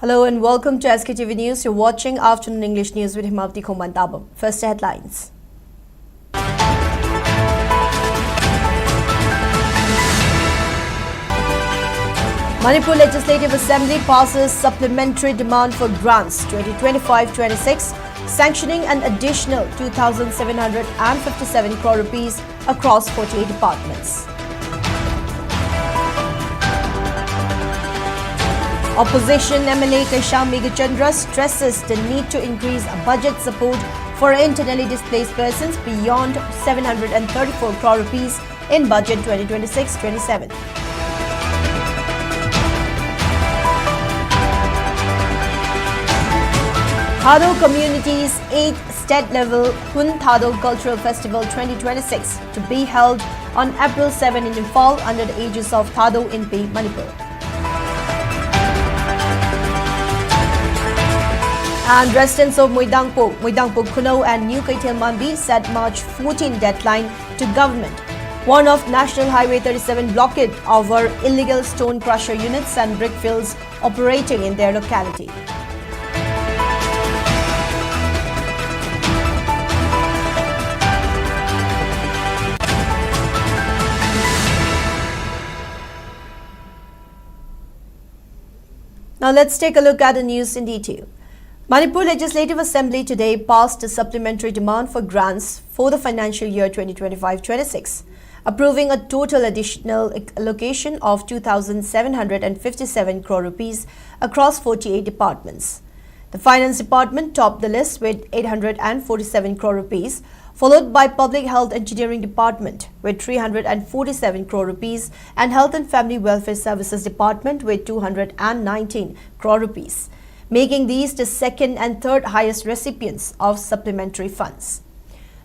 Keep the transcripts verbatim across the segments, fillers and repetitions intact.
Hello and welcome to S K T V News. You're watching Afternoon English News with Himavati Khongman Tabam. First headlines. Manipur Legislative Assembly passes supplementary demand for grants twenty twenty-five twenty-six, sanctioning an additional two thousand seven hundred and fifty-seven crore rupees across forty-eight departments. Opposition M L A Keisham Meghachandra stresses the need to increase budget support for internally displaced persons beyond seven hundred and thirty-four crore rupees in budget twenty twenty-six twenty-seven. Thadou community's eighth state level Hun Thadou Cultural Festival twenty twenty-six to be held on April seven in Imphal under the aegis of Thadou Inpi Manipur. And residents of Moidangpuk, Moidangpuk Khunou and New Keithel Manbi set March fourteen deadline to government. One of National Highway thirty-seven blockade over illegal stone crusher units and brick fields operating in their locality. Now let's take a look at the news in detail. Manipur Legislative Assembly today passed a supplementary demand for grants for the financial year twenty twenty-five twenty-six, approving a total additional allocation of two thousand seven hundred and fifty-seven crore rupees across forty-eight departments. The Finance Department topped the list with eight hundred and forty-seven crore rupees, followed by Public Health Engineering Department with three hundred and forty-seven crore rupees and Health and Family Welfare Services Department with two hundred and nineteen crore rupees, making these the second and third highest recipients of supplementary funds.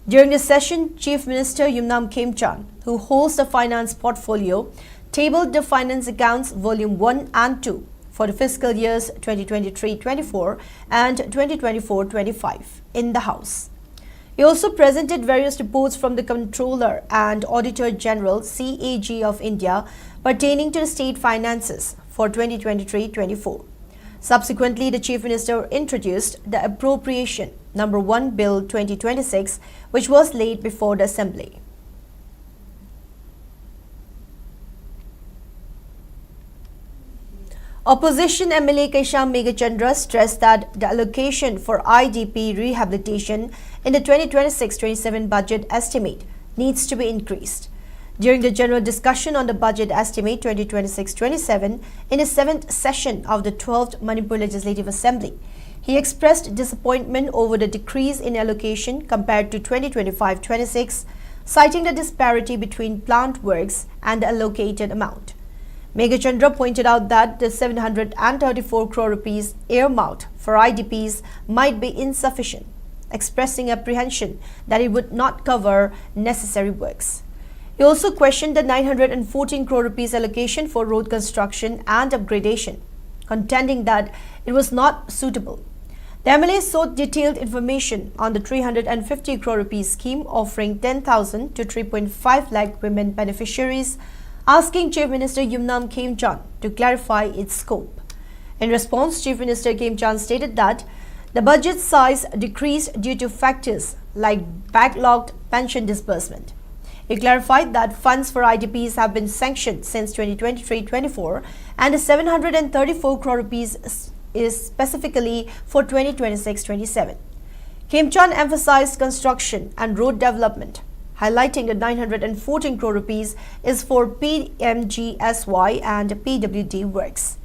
During the session, Chief Minister Yumnam Khemchand, who holds the finance portfolio, tabled the Finance Accounts Volume one and two for the fiscal years twenty twenty-three twenty-four and twenty twenty-four twenty-five in the House. He also presented various reports from the Controller and Auditor General, C A G of India, pertaining to the state finances for twenty twenty-three twenty-four. Subsequently, the Chief Minister introduced the Appropriation Number one Bill twenty twenty-six, which was laid before the Assembly. Opposition M L A Keisham Meghachandra stressed that the allocation for I D P rehabilitation in the twenty twenty-six twenty-seven budget estimate needs to be increased. During the general discussion on the budget estimate twenty twenty-six twenty-seven in the seventh session of the twelfth Manipur Legislative Assembly, he expressed disappointment over the decrease in allocation compared to twenty twenty-five twenty-six, citing the disparity between planned works and the allocated amount. Meghachandra pointed out that the seven hundred thirty-four crore rupees earmarked for I D Ps might be insufficient, expressing apprehension that it would not cover necessary works. He also questioned the nine hundred fourteen crore rupees allocation for road construction and upgradation, contending that it was not suitable. The M L A sought detailed information on the three hundred fifty crore rupees scheme offering ten thousand to three point five lakh women beneficiaries, asking Chief Minister Yumnam Khemchand to clarify its scope. In response, Chief Minister Khemchand stated that the budget size decreased due to factors like backlogged pension disbursement. He clarified that funds for I D Ps have been sanctioned since twenty twenty-three twenty-four, and the seven hundred thirty-four crore rupees is specifically for twenty twenty-six twenty-seven. Khemchand emphasized construction and road development, highlighting the nine hundred fourteen crore rupees is for P M G S Y and P W D works.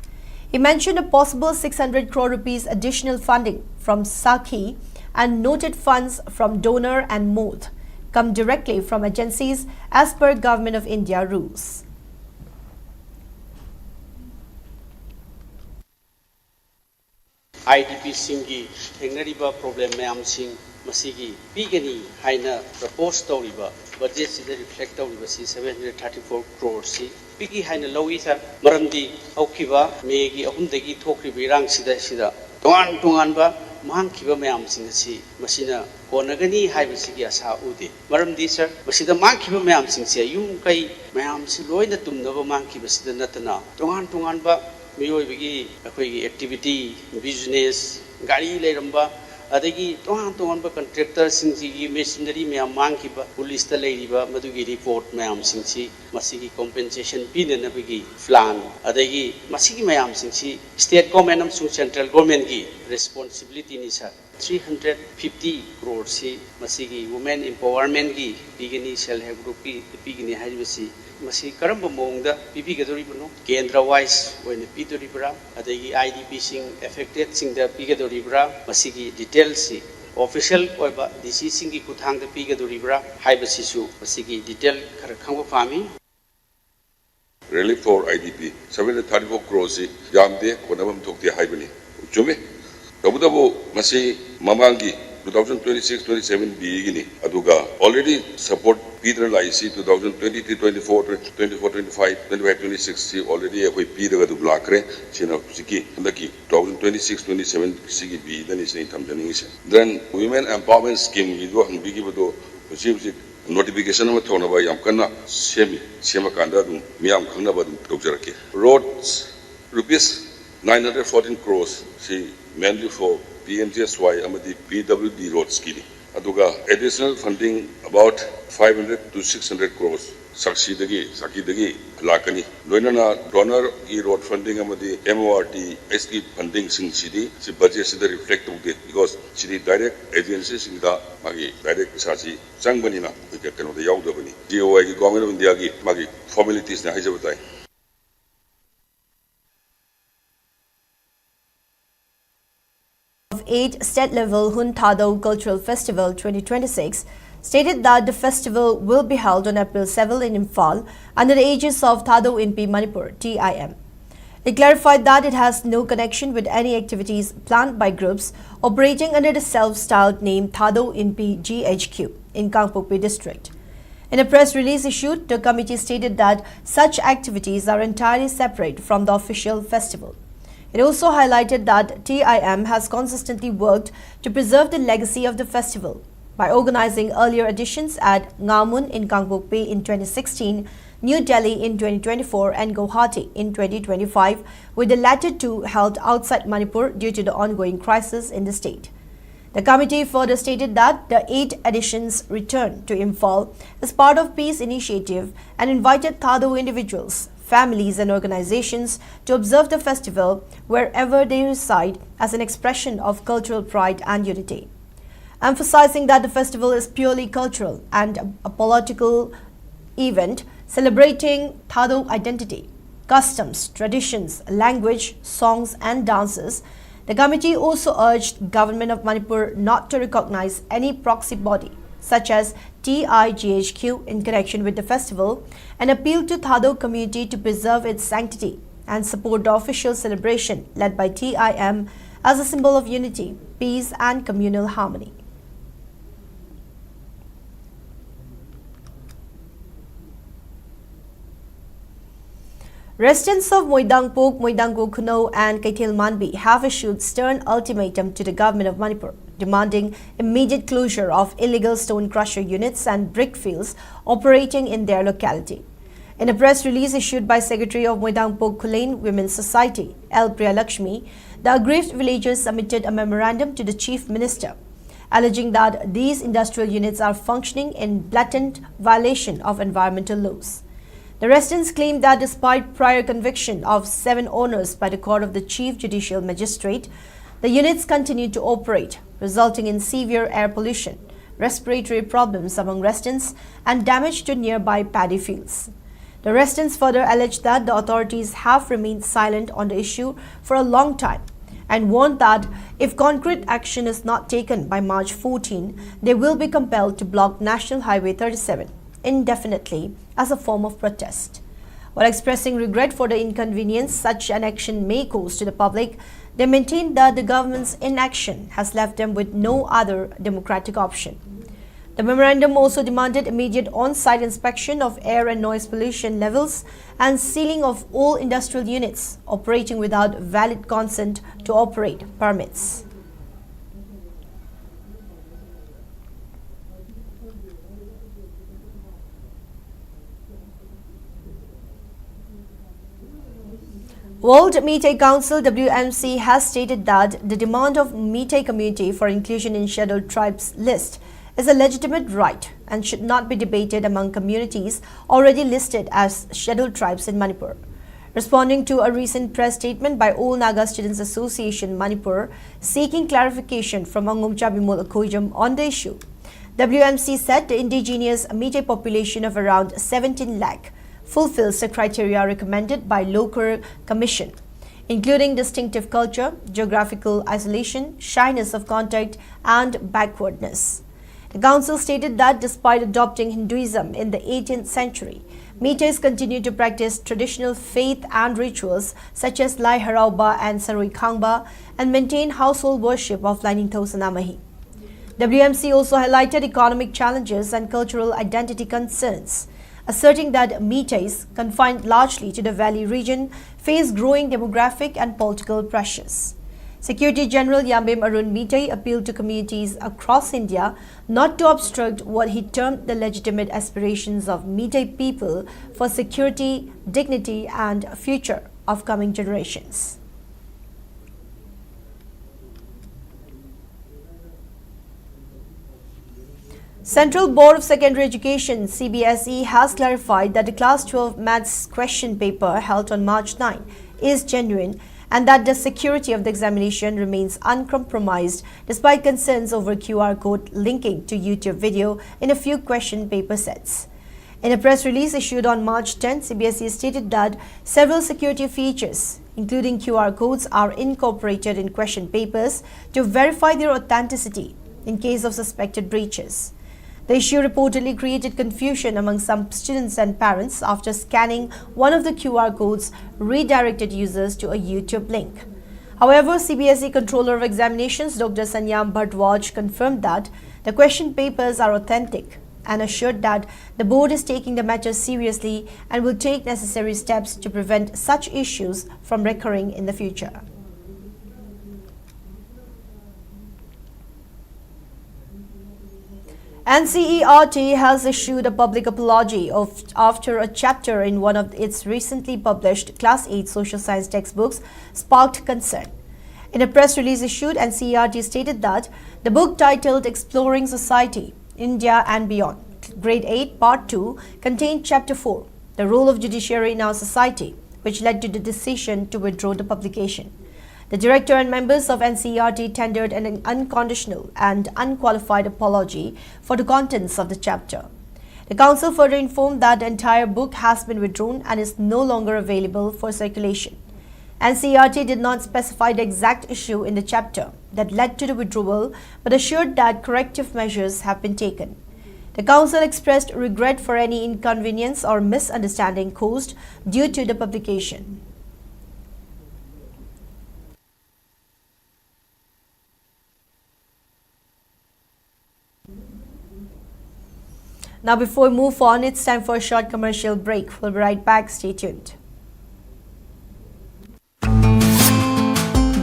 He mentioned a possible six hundred crore rupees additional funding from SAKHI and noted funds from DoNER and MoRTH come directly from agencies as per Government of India rules. I D ꯄꯤꯁꯤꯡꯒꯤ ꯊꯦꯡꯅꯔꯤꯕ problem ꯃꯌꯥꯝꯁꯤꯡ ꯃꯁꯤꯒꯤ ꯄꯤꯒꯅꯤ ꯍꯥꯏꯅ propose ꯇꯧꯔꯤꯕ ꯕꯖꯦꯠꯁꯤꯗ reflect ꯇꯧꯔꯤꯕꯁꯤ seven hundred thirty four ꯀ꯭ꯔꯣꯔꯁꯤ ꯄꯤꯒꯦ ꯍꯥꯏꯅ ꯂꯧꯏ ꯁꯥꯔ꯫ ꯃꯔꯝꯗꯤ ꯍꯧꯈꯤꯕ ꯃꯦꯒꯤ ꯑꯍꯨꯝꯗꯒꯤ ꯊꯣꯛꯈ꯭ꯔꯤꯕ ꯏꯔꯥꯡꯁꯤꯗ ꯁꯤꯗ ꯇꯣꯉꯥꯟ ꯇꯣꯉꯥꯟꯕ ꯃꯥꯡꯈꯤꯕ ꯃꯌꯥꯝꯁꯤꯡ ꯑꯁꯤ ꯃꯁꯤꯅ ꯀꯣꯟꯅꯒꯅꯤ ꯍꯥꯏꯕꯁꯤꯒꯤ ꯑꯁꯥ ꯎꯗꯦ꯫ ꯃꯔꯝꯗꯤ ꯁꯥꯔ, ꯃꯁꯤꯗ ꯃꯥꯡꯈꯤꯕ ꯃꯌꯥꯝꯁꯤꯡꯁꯦ ꯌꯨꯝ ꯀꯩ ꯃꯌꯥꯝꯁꯤ ꯂꯣꯏꯅ ꯇꯨꯝꯅꯕ ꯃꯥꯡꯈꯤꯕꯁꯤꯗ ꯅꯠꯇꯅ ꯇꯣꯉꯥꯟ ꯇꯣꯉꯥꯟꯕ ꯃꯤꯑꯣꯏꯕꯒꯤ ꯑꯩꯈꯣꯏꯒꯤ ꯑꯦꯛꯇꯤꯚꯤꯇꯤ, ꯕꯤꯖꯤꯅꯦꯁ, ꯒꯥꯔꯤ ꯂꯩꯔꯝꯕ, ꯑꯗꯒꯤ ꯇꯣꯉꯥꯟ ꯇꯣꯉꯥꯟꯕ ꯀꯟꯇ꯭ꯔꯦꯛꯇꯔꯁꯤꯡꯁꯤꯒꯤ ꯃꯦꯁꯤꯅꯔꯤ ꯃꯌꯥꯝ ꯃꯥꯡꯈꯤꯕ, ꯄꯨꯂꯤꯁꯇ ꯂꯩꯔꯤꯕ ꯃꯗꯨꯒꯤ ꯔꯤꯄꯣꯔꯠ ꯃꯌꯥꯝꯁꯤꯡꯁꯤ ꯃꯁꯤꯒꯤ ꯀꯣꯝꯄꯦꯟꯁꯦꯁꯟ ꯄꯤꯅꯅꯕꯒꯤ ꯄ꯭ꯂꯥꯟ, ꯑꯗꯒꯤ ꯃꯁꯤꯒꯤ ꯃꯌꯥꯝꯁꯤꯡꯁꯤ ꯁ꯭ꯇꯦꯠ ꯒꯣꯔꯃꯦꯟ ꯑꯃꯁꯨꯡ ꯁꯦꯟꯇ꯭ꯔꯦꯜ ꯒꯣꯔꯃꯦꯟꯒꯤ ꯔꯦꯁꯄꯣꯟꯁꯤꯕꯤꯂꯤꯇꯤꯅꯤ ꯁꯥꯔ꯫ ꯊ꯭ꯔꯤ ꯍꯟꯗ꯭ꯔꯦꯠ ꯐꯤꯐꯇꯤ ꯀ꯭ꯔꯣꯔꯁꯤ ꯃꯁꯤꯒꯤ ꯋꯨꯃꯦꯟ ꯏꯝꯄꯥꯋꯔꯃꯦꯟꯒꯤ ꯄꯤꯒꯅꯤ, ꯁꯦꯜꯐ ꯍꯦꯜꯞ ꯒ꯭ꯔꯨꯞꯀꯤ ꯄꯤꯒꯅꯤ ꯍꯥꯏꯔꯤꯕꯁꯤ ꯃꯁꯤ ꯀꯔꯝꯕ ꯃꯑꯣꯡꯗ ꯄꯤꯕꯤꯒꯗꯧꯔꯤꯕꯅꯣ? ꯀꯦꯟꯗ꯭ꯔ ꯋꯥꯏꯁ ꯑꯣꯏꯅ ꯄꯤꯗꯣꯔꯤꯕ꯭ꯔꯥ? ꯑꯗꯒꯤ ꯑꯥꯏ ꯗꯤ ꯄꯤꯁꯤꯡ ꯑꯦꯐꯦꯛꯇꯦꯠꯁꯤꯡꯗ ꯄꯤꯒꯗꯧꯔꯤꯕ꯭ꯔꯥ? ꯃꯁꯤꯒꯤ ꯗꯤꯇꯦꯜꯁꯤ ꯑꯣꯐꯤꯁꯤꯌꯦꯜ ꯑꯣꯏꯕ ꯗꯤ ꯁꯤꯁꯤꯡꯒꯤ ꯈꯨꯠꯊꯥꯡꯗ ꯄꯤꯒꯗꯧꯔꯤꯕ꯭ꯔꯥ ꯍꯥꯏꯕꯁꯤꯁꯨ ꯃꯁꯤꯒꯤ ꯗꯤꯇꯦꯜ ꯈꯔ ꯈꯪꯕ ꯄꯥꯝꯃꯤ꯫ Relief for I D P seven hundred thirty-four crore ꯁꯤ ꯌꯥꯝꯗꯦ, ꯀꯣꯟꯅꯐꯝ ꯊꯣꯛꯇꯦ ꯍꯥꯏꯕꯅꯤ꯫ ꯆꯨꯝꯃꯤ꯫ ꯇꯧꯕꯇꯕꯨ ꯃꯁꯤ ꯃꯃꯥꯡꯒꯤ two thousand twenty-six twenty-seven ꯕꯤꯒꯤꯅꯤ, ꯑꯗꯨꯒ already support ꯄꯤꯗꯨꯅ ꯂꯥꯛꯏꯁꯤ two thousand twenty-three twenty-four, twenty-four twenty-five, twenty-five twenty-six ꯁꯤ already ꯑꯩꯈꯣꯏ ꯄꯤꯔꯒ ꯑꯗꯨꯝ ꯂꯥꯛꯈ꯭ꯔꯦ꯫ ꯁꯤꯅ ꯍꯧꯖꯤꯛꯀꯤ ꯍꯟꯗꯛꯀꯤ two thousand twenty-six twenty-seven ꯁꯤꯒꯤ ꯕꯤꯗꯅꯤ ꯁꯤꯅ ꯑꯩ ꯊꯝꯖꯅꯤꯡꯉꯤꯁꯦ꯫ Then Women Empowerment Scheme ꯒꯤꯗꯣ ꯍꯪꯕꯤꯈꯤꯕꯗꯣ ꯍꯧꯖꯤꯛ ꯍꯧꯖꯤꯛ ꯅꯣꯇꯤꯐꯤꯀꯦꯁꯟ ꯑꯃ ꯊꯣꯛꯅꯕ ꯌꯥꯝ ꯀꯟꯅ ꯁꯦꯝꯃꯤ꯫ ꯁꯦꯝꯃꯀꯥꯟꯗ ꯑꯗꯨꯝ ꯃꯤꯌꯥꯝ ꯈꯪꯅꯕ ꯑꯗꯨꯝ ꯇꯧꯖꯔꯛꯀꯦ꯫ Roads rupees nine hundred fourteen crores ꯁꯤ mainly for P M G S Y ꯑꯃꯗꯤ P W D roadsꯀꯤꯅꯤ꯫ ꯑꯗꯨꯒ additional funding about five hundred to six hundred crores ꯁꯥꯛꯁꯤꯗꯒꯤ, ꯁꯥꯛꯀꯤꯗꯒꯤ ꯂꯥꯛꯀꯅꯤ꯫ ꯂꯣꯏꯅꯅ donorꯒꯤ road funding ꯑꯃꯗꯤ M O R T Xꯀꯤ fundingꯁꯤꯡꯁꯤꯗꯤ ꯁꯤ budgetꯁꯤꯗ reflect ꯇꯧꯗꯦ, because CD direct agencyꯁꯤꯡꯗ ꯃꯥꯒꯤ direct ꯄꯩꯁꯥꯁꯤ ꯆꯪꯕꯅꯤꯅ ꯑꯩꯈꯣꯏ ꯀꯩꯅꯣꯗ ꯌꯥꯎꯗꯕꯅꯤ꯫ G O Yꯒꯤ, Government of Indiaꯒꯤ ꯃꯥꯒꯤ formalitesꯅꯦ ꯍꯥꯏꯖꯕ ꯇꯥꯏ꯫ Of eighth State Level Hun Thadou Cultural Festival twenty twenty-six stated that the festival will be held on April seven in Imphal under the aegis of Thadou Inpi Manipur, T I M. It clarified that it has no connection with any activities planned by groups operating under the self-styled name Thadou Inpi G H Q in Kangpokpi district. In a press release issued, the committee stated that such activities are entirely separate from the official festival. It also highlighted that T I M has consistently worked to preserve the legacy of the festival by organizing earlier editions at Ngamun in Kangpokpi in twenty sixteen, New Delhi in twenty twenty-four, and Guwahati in twenty twenty-five, with the latter two held outside Manipur due to the ongoing crisis in the state. The committee further stated that the eight editions returned to Imphal as part of peace initiative and invited Thadou individuals, families, and organizations to observe the festival wherever they reside as an expression of cultural pride and unity, emphasizing that the festival is purely cultural and apolitical event celebrating Thadou identity, customs, traditions, language, songs, and dances. The committee also urged government of Manipur not to recognize any proxy body such as T I G H Q in connection with the festival and appealed to Thadou community to preserve its sanctity and support the official celebration led by T I M as a symbol of unity, peace, and communal harmony. Residents of Moidangpok, Moidangko Khunou, and Keithelmanbi have issued stern ultimatum to the government of Manipur, demanding immediate closure of illegal stone crusher units and brick fields operating in their locality. In a press release issued by Secretary of Moidangpok Khullen Women's Society, L Priyalakshmi, the aggrieved villagers submitted a memorandum to the Chief Minister, alleging that these industrial units are functioning in blatant violation of environmental laws. The residents claim that despite prior conviction of seven owners by the court of the Chief Judicial Magistrate, the units continue to operate, resulting in severe air pollution, respiratory problems among residents, and damage to nearby paddy fields. The residents further alleged that the authorities have remained silent on the issue for a long time and warned that if concrete action is not taken by March fourteen, they will be compelled to block National Highway thirty-seven indefinitely as a form of protest. While expressing regret for the inconvenience such an action may cause to the public, they maintain that the government's inaction has left them with no other democratic option. The memorandum also demanded immediate on-site inspection of air and noise pollution levels and sealing of all industrial units operating without valid consent to operate permits. World Meitei Council, W M C, has stated that the demand of Meitei community for inclusion in Scheduled Tribes list is a legitimate right and should not be debated among communities already listed as Scheduled Tribes in Manipur. Responding to a recent press statement by All Naga Students Association Manipur seeking clarification from Angomcha Bimol Akoijam on the issue, W M C said the indigenous Meitei population of around seventeen lakh fulfills the criteria recommended by local commission, including distinctive culture, geographical isolation, shyness of contact, and backwardness. The council stated that despite adopting Hinduism in the eighteenth century, Meiteis continue to practice traditional faith and rituals such as Lai Harauba and Sarui Khangba and maintain household worship of Lainingthou Sanamahi. W M C also highlighted economic challenges and cultural identity concerns, asserting that Meiteis, confined largely to the valley region, face growing demographic and political pressures. Secretary General Yambem Arun Meitei appealed to communities across India not to obstruct what he termed the legitimate aspirations of Meitei people for security, dignity, and future of coming generations. Central Board of Secondary Education, C B S E, has clarified that the Class twelve Maths question paper held on March nine is genuine and that the security of the examination remains uncompromised despite concerns over Q R code linking to YouTube video in a few question paper sets. In a press release issued on March tenth, C B S E stated that several security features, including Q R codes, are incorporated in question papers to verify their authenticity in case of suspected breaches. The issue reportedly created confusion among some students and parents after scanning one of the Q R codes redirected users to a YouTube link. However, C B S E Controller of Examinations Doctor Sanyam Bhardwaj confirmed that The question papers are authentic and assured that the board is taking the matter seriously and will take necessary steps to prevent such issues from recurring in the future. N C E R T has issued a public apology of, after a chapter in one of its recently published Class eight social science textbooks sparked concern. In a press release issued, N C E R T stated that the book, titled Exploring Society, India and Beyond, Grade eight, Part two, contained Chapter four, The Role of Judiciary in Our Society, which led to the decision to withdraw the publication. The director and members of N C E R T tendered an unconditional and unqualified apology for the contents of the chapter. The council further informed that the entire book has been withdrawn and is no longer available for circulation. N C E R T did not specify the exact issue in the chapter that led to the withdrawal, but assured that corrective measures have been taken. The council expressed regret for any inconvenience or misunderstanding caused due to the publication. Now, before we move on, it's time for a short commercial break. We'll be right back. Stay tuned.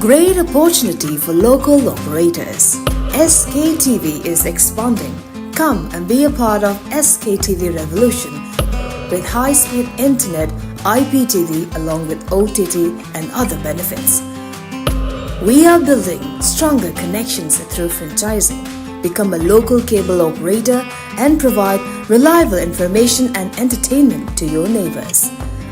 Great opportunity for local operators. S K T V is expanding. Come and be a part of S K T V revolution with high-speed internet, I P T V along with O T T and other benefits. We are building stronger connections through franchising. Become a local cable operator and provide reliable information and entertainment to your neighbors.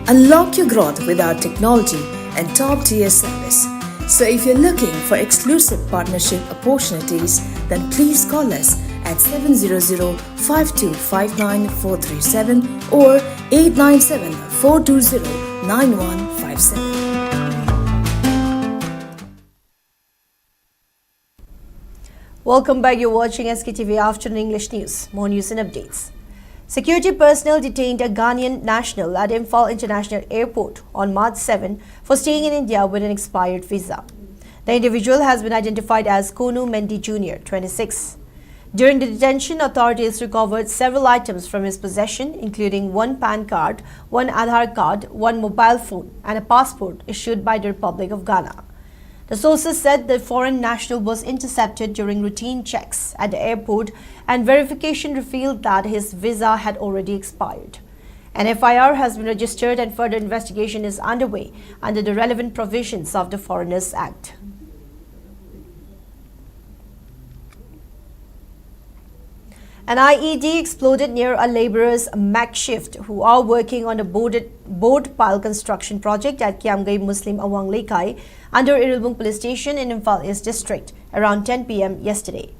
Unlock your growth with our technology and top-tier service. So if you're looking for exclusive partnership opportunities, then please call us at seven zero zero five two five nine four three seven or eight nine seven four two zero nine one five seven. Welcome back. You're watching S K T V Afternoon English News. More news and updates. Security personnel detained a Ghanaian national at Imphal International Airport on March seven for staying in India with an expired visa. The individual has been identified as Konu Mendy Junior, twenty-six. During the detention, authorities recovered several items from his possession, including one PAN card, one Aadhaar card, one mobile phone, and a passport issued by the Republic of Ghana. The sources said the foreign national was intercepted during routine checks at the airport, and verification revealed that his visa had already expired. An F I R has been registered and further investigation is underway under the relevant provisions of the Foreigners Act. An I E D exploded near a laborer's makeshift who are working on a boarded, board pile construction project at Kiamgay Muslim Awang Leikai under Irilbung Police Station in Imphal East District around ten p m yesterday.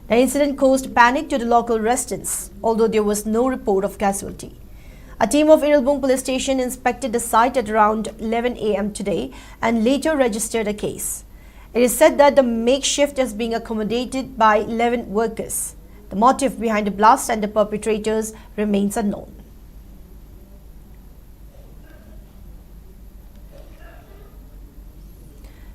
The incident caused panic to the local residents, although there was no report of casualty. A team of Irilbung Police Station inspected the site at around eleven a m today and later registered a case. It is said that the makeshift is being accommodated by eleven workers. The motive behind the blast and the perpetrators remains unknown.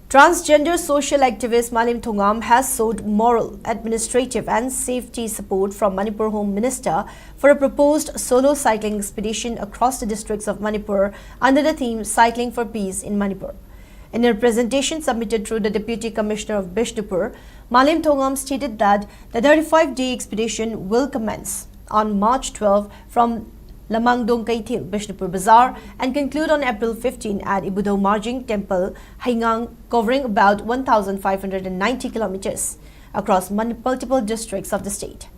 Transgender social activist Malim Thongam has sought moral, administrative and safety support from Manipur Home Minister for a proposed solo cycling expedition across the districts of Manipur under the theme Cycling for Peace in Manipur. In a presentation submitted through the Deputy Commissioner of Bishnupur, Malim Thongam stated that the thirty-five-day expedition will commence on March twelve from Lamangdong Keithel, Bishnupur Bazar, and conclude on April fifteen at Ibudhou Marjing Temple, Heingang, covering about one thousand five hundred and ninety kilometers across mun-, multiple districts of the state.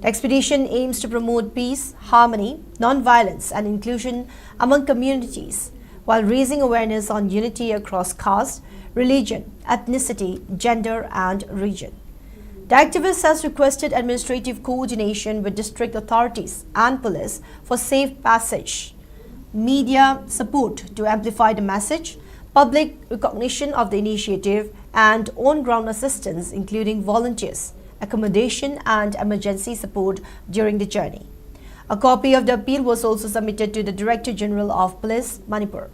The expedition aims to promote peace, harmony, non-violence, and inclusion among communities, while raising awareness on unity across caste, religion, ethnicity, gender, and region. The activist has requested administrative coordination with district authorities and police for safe passage, media support to amplify the message, public recognition of the initiative, and on-ground assistance, including volunteers, accommodation, and emergency support during the journey. A copy of the appeal was also submitted to the Director General of Police, Manipur.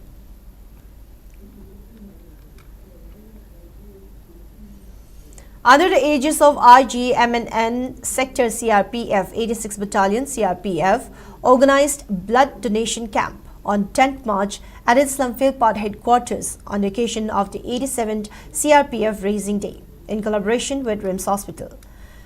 Under the aegis of I G M N N Sector C R P F, eighty-sixth Battalion C R P F organized blood donation camp on tenth March at its Lamphel Part headquarters on occasion of the eighty-seventh C R P F Raising Day in collaboration with RIMS Hospital.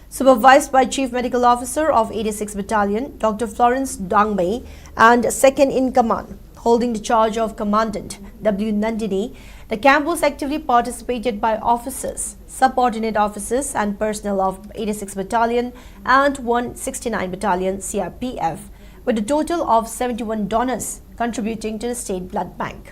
Supervised by Chief Medical Officer of eighty-sixth Battalion, Doctor Florence Dangmei, and Second in Command, holding the charge of Commandant W Nandini, the camp was actively participated by officers, subordinate officers, and personnel of eighty-sixth Battalion and one sixty-nine Battalion C R P F, with a total of seventy-one donors contributing to the state blood bank.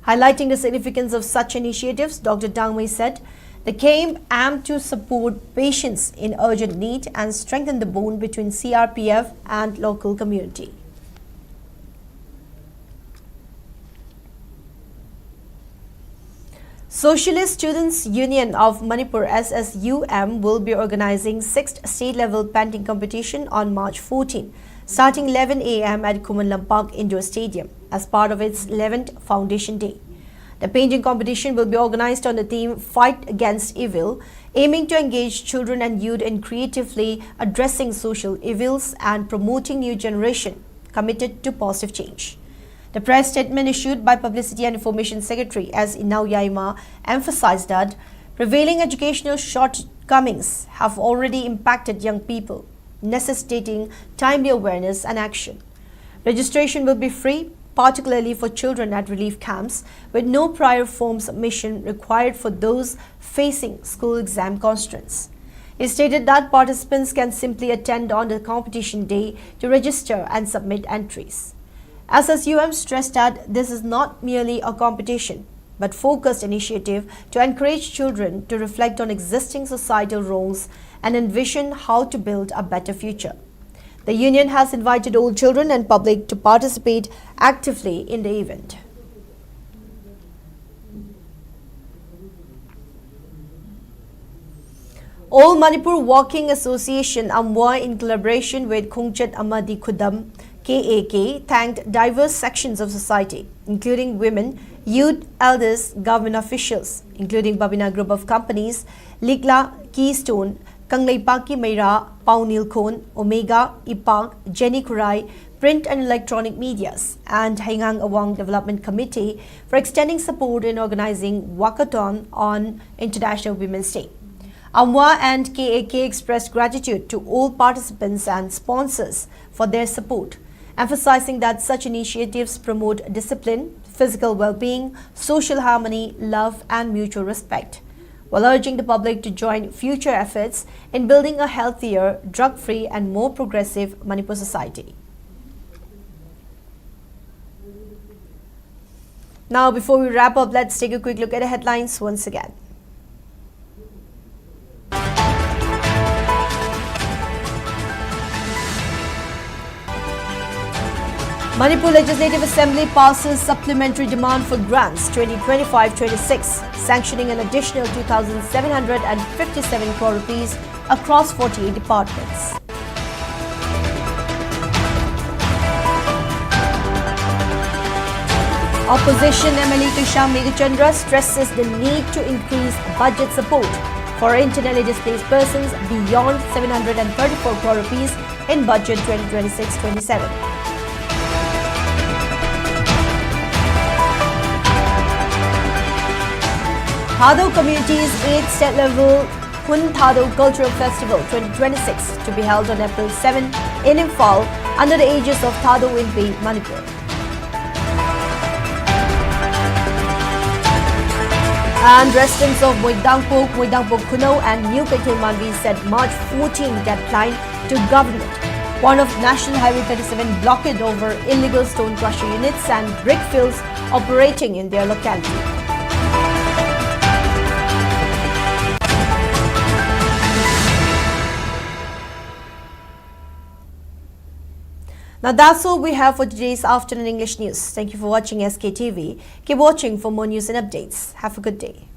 Highlighting the significance of such initiatives, Doctor Dangmei said, "The camp aimed to support patients in urgent need and strengthen the bond between C R P F and local community." Socialist Students Union of Manipur, S S U M, will be organizing sixth state-level painting competition on March fourteen, starting eleven a m at Khuman Lampak Indoor Stadium, as part of its eleventh Foundation Day. The painting competition will be organized on the theme Fight Against Evil, aiming to engage children and youth in creatively addressing social evils and promoting new generation committed to positive change. The press statement issued by Publicity and Information Secretary S Inau Yaima emphasized that prevailing educational shortcomings have already impacted young people, necessitating timely awareness and action. Registration will be free, particularly for children at relief camps, with no prior form submission required for those facing school exam constraints. He stated that participants can simply attend on the competition day to register and submit entries. S S U M stressed that this is not merely a competition, but focused initiative to encourage children to reflect on existing societal wrongs and envision how to build a better future. The union has invited all children and public to participate actively in the event. All Manipur Walking Association, AMWA, in collaboration with Khongchet Amadi Khudam, K A K thanked diverse sections of society, including women, youth, elders, government officials, including Babina Group of Companies, Likla, Keystone, Kangleipak Ki Meira, Paunilkhon, Omega, Ipak, Jenny Khurai, Print and Electronic Medias, and Heingang Awang Development Committee for extending support in organizing Walkathon on International Women's Day. AMWA and K A K expressed gratitude to all participants and sponsors for their support, emphasizing that such initiatives promote discipline, physical well-being, social harmony, love, and mutual respect, while urging the public to join future efforts in building a healthier, drug-free, and more progressive Manipur society. Now, before we wrap up, let's take a quick look at the headlines once again. Manipur Legislative Assembly passes supplementary demand for grants twenty twenty-five twenty-six, sanctioning an additional two thousand seven hundred fifty-seven crore rupees across forty-eight departments. Opposition M L A Kashang Meghachandra stresses the need to increase budget support for internally displaced persons beyond seven hundred thirty-four crore rupees in budget twenty twenty-six twenty-seven. Thadou community's eighth state level Khun Thadou Cultural Festival twenty twenty-six to be held on April seven in Imphal under the aegis of Thadou Inpi Manipur. And residents of Moidangpok, Moidangpok Khunou and New Keithelmanbi said March fourteen deadline to government. One of National Highway thirty-seven blockade over illegal stone crusher units and brick fields operating in their locality. Now that's all we have for today's afternoon English news. Thank you for watching S K T V. Keep watching for more news and updates. Have a good day.